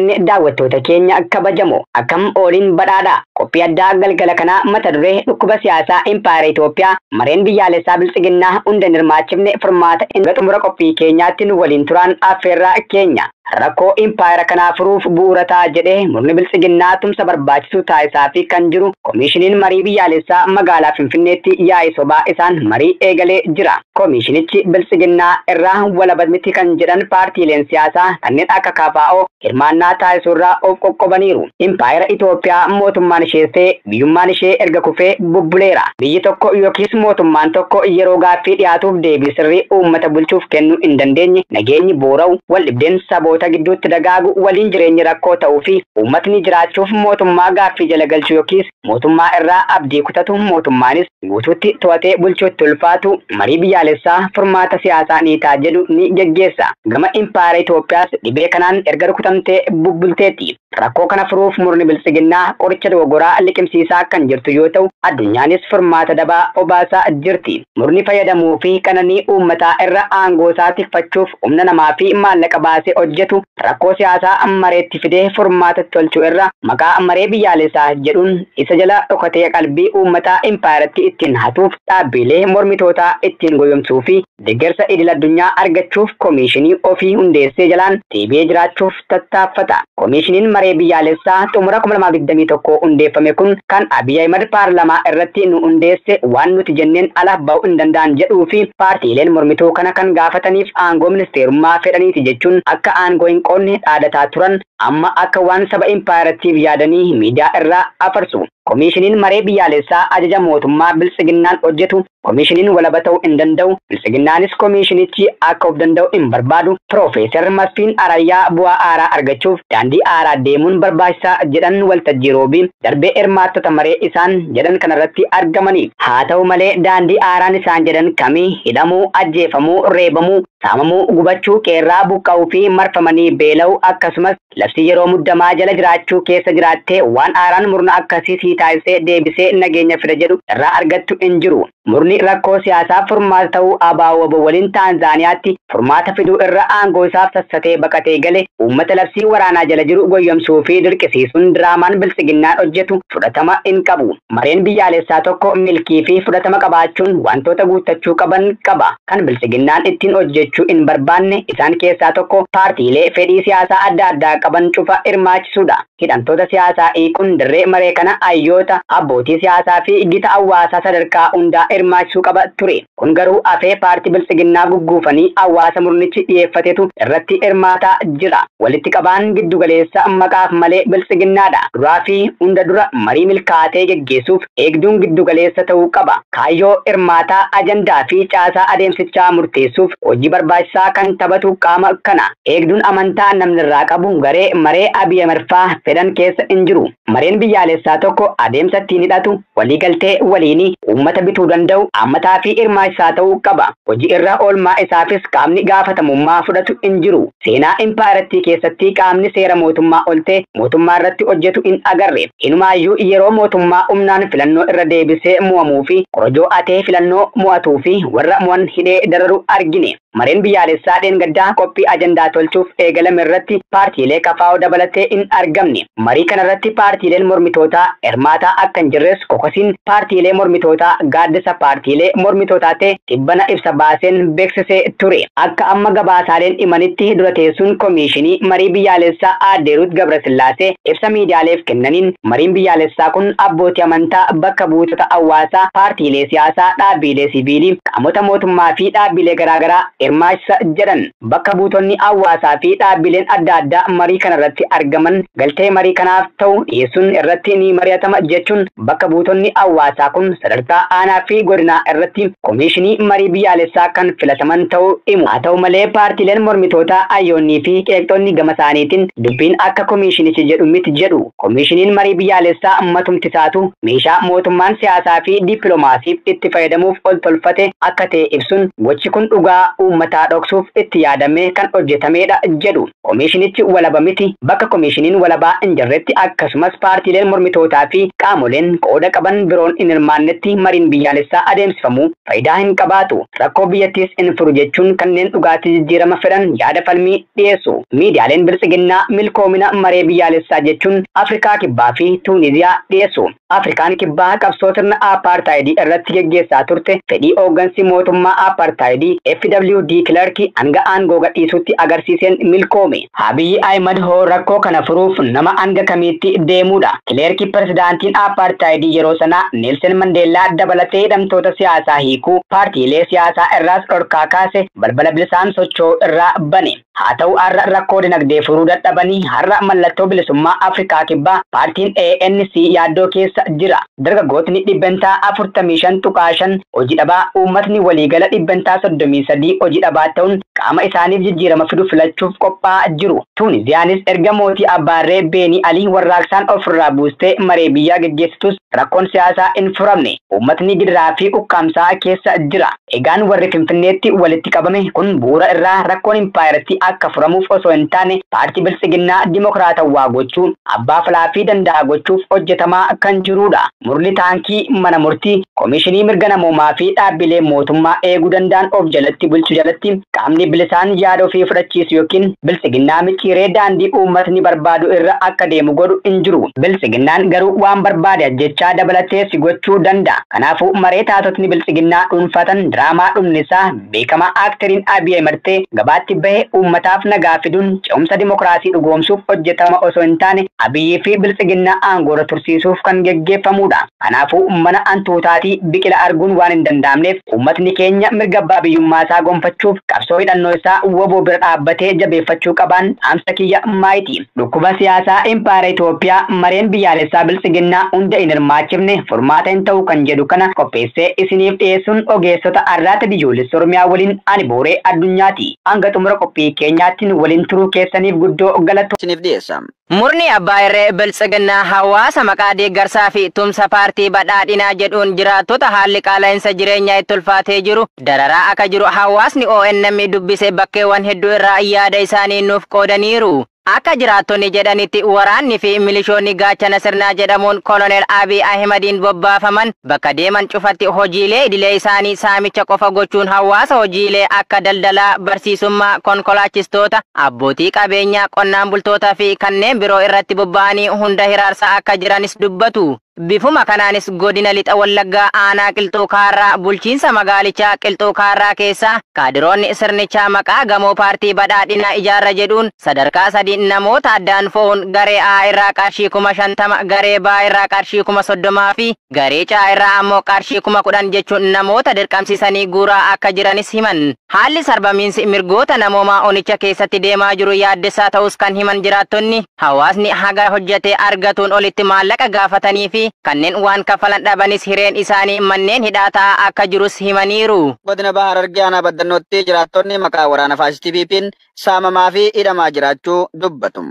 Daawwattoota keenya kabajamoo, akkam ooliin badhaadhaa? Qophii addaa galgala kanaa mata duree "Dhukkuba siyaasaa Impaayera Itoophiyaa, mareen biyyaalessaa Bilxiginnaa hunda hin hirmaachifne furmaata" hanga xumura qophii keenyaatti nu waliin turaan affeerraa keenya. Rakkoo impaayera kanaa furuuf bu'uura ta'a jedhee murni Bilxiginnaa tumsa barbaachisu taasisaa fi kan jiru Koomishiniin Marii Biyyaalessaa magaalaa Finfinneetti yaa'ii sobaa isaan marii eegalee jira. Koomishinichi Bilxiginnaa irraa walaba miti kan jedhan paartiileen siyaasaa kanneen akka KFO hirmaannaa taasisuurraa of qoqqobaniiru. Impaayera Itoophiyaa mootummaan ishees ta'e biyyummaan ishee erga kufee bubbuleera. Biyyi tokko yookiis mootummaan tokko yeroo gaaffii dhiyaatuuf deebii sirrii uummata bulchuuf kennuu hin dandeenye, nageenyi boora'u, wal dhibdeen saboota gidduutti dagaagu, waliin jireenyi rakkoo ta'uu fi uummatni jiraachuuf mootummaa gaaffii jala galchu yookiis mootummaa irraa abdii kutatu, mootummaanis guutuutti to'atee bulchuutti ulfaatu, marii biyyaalessaa furmaata siyaasaa ni ta'a jedhu ni geggeessa. Gama impaayera Itoophiyaas dhibee kanaan erga rukutamtee bubbulteetti. Rakkoo kana furuuf murni Bilxiginnaa qoricha dogogoraa liqimsiisaa kan jirtu yoo ta'u, addunyaanis furmaata dabaa obaasaa jirti. Murni fayyadamuu fi qananii uummataa irra aangoo isaa tikfachuuf humna namaa fi maallaqa baasee hojjetu rakkoo siyaasaa mareetti fidee furmaata tolchuu irra maqaa maree biyyaalessaa jedhuun isa jala dhokatee qalbii uummataa impaayeratti ittiin hatuuf, dhaabbilee mormitootaa ittiin goyomsuu fi deeggarsa idil addunyaa argachuuf koomishinii ofii hundeessee jalaan deebi'ee jiraachuuf tattaaffata. Koomishiniin Maree Biyyaalessaa xumura 2021 hundeeffame kun kan Abiy Ahimad paarlamaa irratti nu hundeesse, waan nuti jenneen ala ba'uu hin danda'an jedhuu fi paartiileen mormituu kana kan gaafataniif aangoo ministeerummaa fedhaniiti jechuun akka aangoo hin qoodne dhaadataa turan amma akka waan saba impaayerattiif yaadanii miidiyaa irraa afarsu. Koomishiniin Maree Biyyaalessaa ajaja mootummaa Bilxiginnaan hojjetu koomishiniin walaba ta'uu hin danda'u. Bilxiginnaanis koomishinichi akka of danda'u hin barbaadu. Piroofeesar Masfiin Arayyaa bu'aa haaraa argachuuf daandii haaraa deemuun barbaachisaa jedhan waltajjii roobii darbee hirmaattota maree isaan jedhan kanarratti argamanii. Haa ta'u malee, daandii haaraan isaan jedhan kamii? Hidhamuu, ajjeefamuu, reebamuu, saamamuu, gubachuu, qeerraa buqqa'uu fi marfamanii beela'uu, akkasumas labsii yeroo muddamaa jala jiraachuu keessa jiraattee waan haaraan murna akkasii sii taasisee deebisee nageenya fida jedhu irraa argattu hin jiru. Murni rakkoo siyaasaa furmaata ta'uu ABO waliin Taanzaaniyaatti furmaata fiduu irra aangoo isaaf sassatee baqatee gale uummata labsii waraanaa jala jiru goyyomsuu fi dirqisiisuun diraamaan Bilxiginnaan hojjetu fudhatama hin qabu. Mareen biyyaalessaa tokko milkii fi fudhatama qabaachuun wantoota guuttachuu qaban qaba. Kan Bilxiginnaan ittiin hojjechuu hin barbaanne isaan keessaa tokko paartiilee fedhii siyaasaa adda addaa qaban cufa hirmaachisuudha. Hidhamtoota siyaasaa hiikuun dirree maree kana hayyoota, abbootii siyaasaa fi gita hawaasaa sadarkaa hundaa hirmaachisuu qaba ture. Kun garuu afee paartii Bilxiginnaa gugguufanii hawaasa murnichi dhiyeeffatetu irratti hirmaataa jira. Walitti qabaan giddugaleessa maqaaf malee Bilxiginnaadha. Duraa fi hunda dura marii milkaa'atee geggeessuuf eegduun giddugaleessa ta'uu qaba. Kaayyoo, hirmaataa, ajandaa fi caasaa adeemsichaa murteessuuf hojii barbaachisaa kan taphatu qaama kana. Eegduun amantaa namni irraa qabu garee maree Abiy Ahmed fedhan keessa hin jiru. Mareen biyyaalessaa tokko adeemsa ittiin hidhatu, waliigaltee waliinii uummata bituu danda'u, haammataa fi hirmaachisaa ta'uu qaba. Hojii irra oolmaa isaafis qaamni gaafatamummaa fudhatu hin jiru. Seenaa impaayerattii keessatti qaamni seera mootummaa ol ta'e mootummaa irratti hojjetu hin agarre. Inumaayyuu yeroo mootummaa humnaan filannoo irra deebisee mo'amuu fi korojoo atee filannoo mo'atuu fi warra mo'an hidhee dararu argine. Mareen biyyaalessaa dheengaddaa qophii ajandaa tolchuuf eegalame irratti paartiilee KFO dabalatee hin argamne. Marii kanarratti paartiileen mormitootaa hirmaataa akka hin jirres kokosiin paartiilee mormitootaa gaaddisa paartiilee mormitootaa ta'e tibbana ibsa baaseen beeksisee ture. Akka amma gabaasaaleen himanitti, dura teessuun Koomishinii Marii Biyyaalessaa Aadde Ruut Gabrasillaasee ibsa miidiyaaleef kennaniin mariin biyyaalessaa kun abbootii amantaa, bakka buutota hawaasaa, paartiilee siyaasaa, dhaabbilee siviilii, qaamota mootummaa fi dhaabbilee garaagaraa hirmaachisa jedhan. Bakka buutonni hawaasaa fi dhaabbileen adda addaa marii kanarratti argaman galtee marii kanaaf ta'u dhiyeessuun irratti ni mari'atama jechuun, bakka buutonni hawaasaa kun sadarkaa aanaa fi godinaa irratti Koomishinii Marii Biyyaalessaa kan filataman ta'uu himu. Haa ta'u malee, paartiileen mormitootaa, hayyoonnii fi qeeqxonni gama isaaniitiin dubbiin akka koomishinichi jedhu miti jedhu. Koomishiniin Marii Biyyaalessaa matumti isaatu meeshaa mootummaan siyaasaa fi dippiloomaasiif itti fayyadamuuf ol tolfate akka ta'e ibsuun, gochi kun dhugaa uummataa dhoksuuf itti yaadamee kan hojjetamedha jedhu. Koomishinichi walaba miti. Bakka koomishiniin walabaa hin jirretti akkasumas paartiileen mormitootaa fi qaamoleen qooda qaban biroon hin hirmaannetti mariin biyyaalessaa adeemsifamu faayidaa hin qabaatu. Rakkoo biyyattiis hin furu jechuun kanneen dhugaatii jijjiirama fedhan yaada falmii dhiyeessu. Miidiyaaleen biltsiginnaa milkoomina maree biyyaalessaa jechuun Afrikaa Kibbaa fi Tuuniziyaa dhiyeessu. Afrikaan Kibbaa qabsoo sirna apartaayidii irratti geggeessaa turte fedhii hooggansi mootummaa apartaayidii FWD Klerk hanga aangoo gadhiisutti agarsiiseen milkoome. Abiy Ahmed hoo rakkoo kana furuuf nama hanga kamiitti deemudha. Klerk pirezidaantiin apartaayidii yeroo sanaa Neelsen Mandeellaa dabalatee hidhamtoota siyaasaa hiikuu paartiilee siyaasaa irraas dhorkaa kaase balbala bilisaan socho'uu irraa bane. Haa ta'u har'a rakkoo dinagdee furuu dadhabanii har'a mallattoo bilisummaa Afrikaa Kibbaa paartiin ANC yaaddoo keessa jira. Dargaggootni 45.5% hojii dhabaa, uummatni waliigala 33% hojii dhabaa ta'uun qaama isaaniif jijjiirama fidu filachuuf qophaa'aa jiru. Tuuniziyaanis erga mootii Abbaarree Beenii Alii warraaqsaan ofirraa buustee maree biyyaa geggeessitus rakkoon siyaasaa hin furamne. Uummatni gidiraa fi ukkaamsaa keessa jira. Egaan warri Finfinneetti walitti qabame kun bu'uura irraa rakkoon impaayeratti akka furamuuf osoo hin taane paartii biltsiginnaa dimokiraatawaa gochuu abbaa filaa fi danda'a gochuuf hojjetamaa kan jirudha. Murni taankii mana murtii koomishinii mirga namoomaa fi dhaabbilee mootummaa eeguu danda'an of jalatti bulchuu jalatti qaamni bilisaan yaada ofii fudhachiisu yookiin biltsiginnaa micciiree daandii uummatni barbaadu irra akka deemu godhu hin jiru. Biltsiginnaan garuu waan barbaade ajjechaa dabalatee si gochuu danda'a. Kanaafuu maree taatotni biltsiginnaa dhuunfatan diraamaa dhumni isaa beekamaa aaktariin Abiy Ahmed gabaatti bahe uummataaf nagaa fiduun ce'umsa dimokiraasii dhugoomsuuf hojjetama osoo hin taane Abiyyi fi biltsiginnaa aangoorra tursiisuuf kan geggeeffamudha. Kanaafuu mana antuutaatii biqila arguun waan hin danda'amneef uummatni keenya mirga abbaa biyyummaa isaa gonfachuuf qabsoo hidhannoo isaa woboo bira dhaabbatee jabeeffachuu qabaan dhaamsa kiyya maayiti. Dhukkuba siyaasaa impaayera Itoophiyaa mareen biyyaalessaa biltsiginnaa hunda hin hirmaachifne furmaata hin ta'u kan jedhu kana qopheessee isiniif dhiyeessuun ogeessota arraata biyyoolessa Oromiyaa waliin ani Booree Addunyaati. Hanga xumura qophii keenyaatti waliin turuu keessaniif guddoo galatoomna. Isiniif dhiyeessa. Murni abbaa irree biltsiginnaa hawaasa maqaa deeggarsaa fi tumsa paartii badhaadhinaa jedhuun jiraattota haalli qaala'insa jireenyaa itti ulfaatee jiru dararaa akka jiru hawaasni ONM dubbise bakkeewwan hedduu irraa yaada isaanii nuuf qoodaniiru. Akka jiraattonni jedhanitti waraanni fi milishoonni gaachana sirnaa jedhamuun Koloneel Abiy Ahimadiin bobbaafaman bakka deeman cufatti hojiilee idilee isaanii saamicha qofa gochuun hawaasa hojiilee akka daldalaa, barsiisummaa, konkolaachistoota, abbootii qabeenyaa, qonnaan bultootaa fi kanneen biroo irratti bobba'anii hunda hiraarsaa akka jiranis dubbatu. Bifuma kanaanis godina lixa Wallaggaa aanaa Qilxuu Kaarraa bulchiinsa magaalichaa Qilxuu Kaarraa keessaa kaadiroonni sirnichaa maqaa gamoo paartii badhaadhinaa ijaarra jedhuun sadarkaa 3 namoota addaan fo'uun garee A irraa qarshii 50,000, garee B irraa qarshii 30,000 fi garee C irraa ammoo qarshii 10,000 jechuun namoota dirqamsiisanii guuraa akka jiranis himan. Haalli sarbamiinsi mirgoota namoomaa onicha keessatti deemaa jiru yaaddessaa ta'us kan himan jiraattonni hawaasni haga hojjetee argatuun olitti maallaqa gaafatanii fi kanneen waan kafalan dhabanis hireen isaanii manneen hidhaa ta'aa akka jirus himaniiru. Godina Baha Harargee aanaa Baddannootti jiraattonni maqaa waraana faashistii PP'n saamamaa fi hidhamaa jiraachuu dubbatu.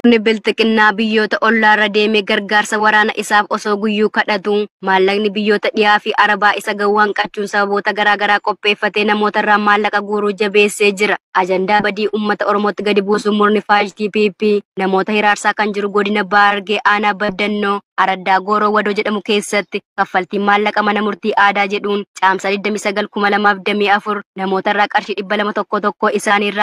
Murni bilxiginnaa biyyoota ollaarra deemee gargaarsa waraana isaaf osoo guyyuu kadhatu maallaqni biyyoota dhiyaa fi arabaa isa gawwaan qachuun sababoota garaagaraa qopheeffatee namootarraa maallaqa guuruu jabeessee jira. Ajandaa badii uummata Oromootti gadi buusuun murni faashistii PP namoota hiraarsaa kan jiru godina Baha Harargee aanaa Baddannoo Araddaa Gooroo Wadoo jedhamu keessatti kaffaltiin maallaqa mana murtii aadaa jedhuun caamsaa 29,2024 namootarraa qarshii 200 tokko tokko isaaniirraa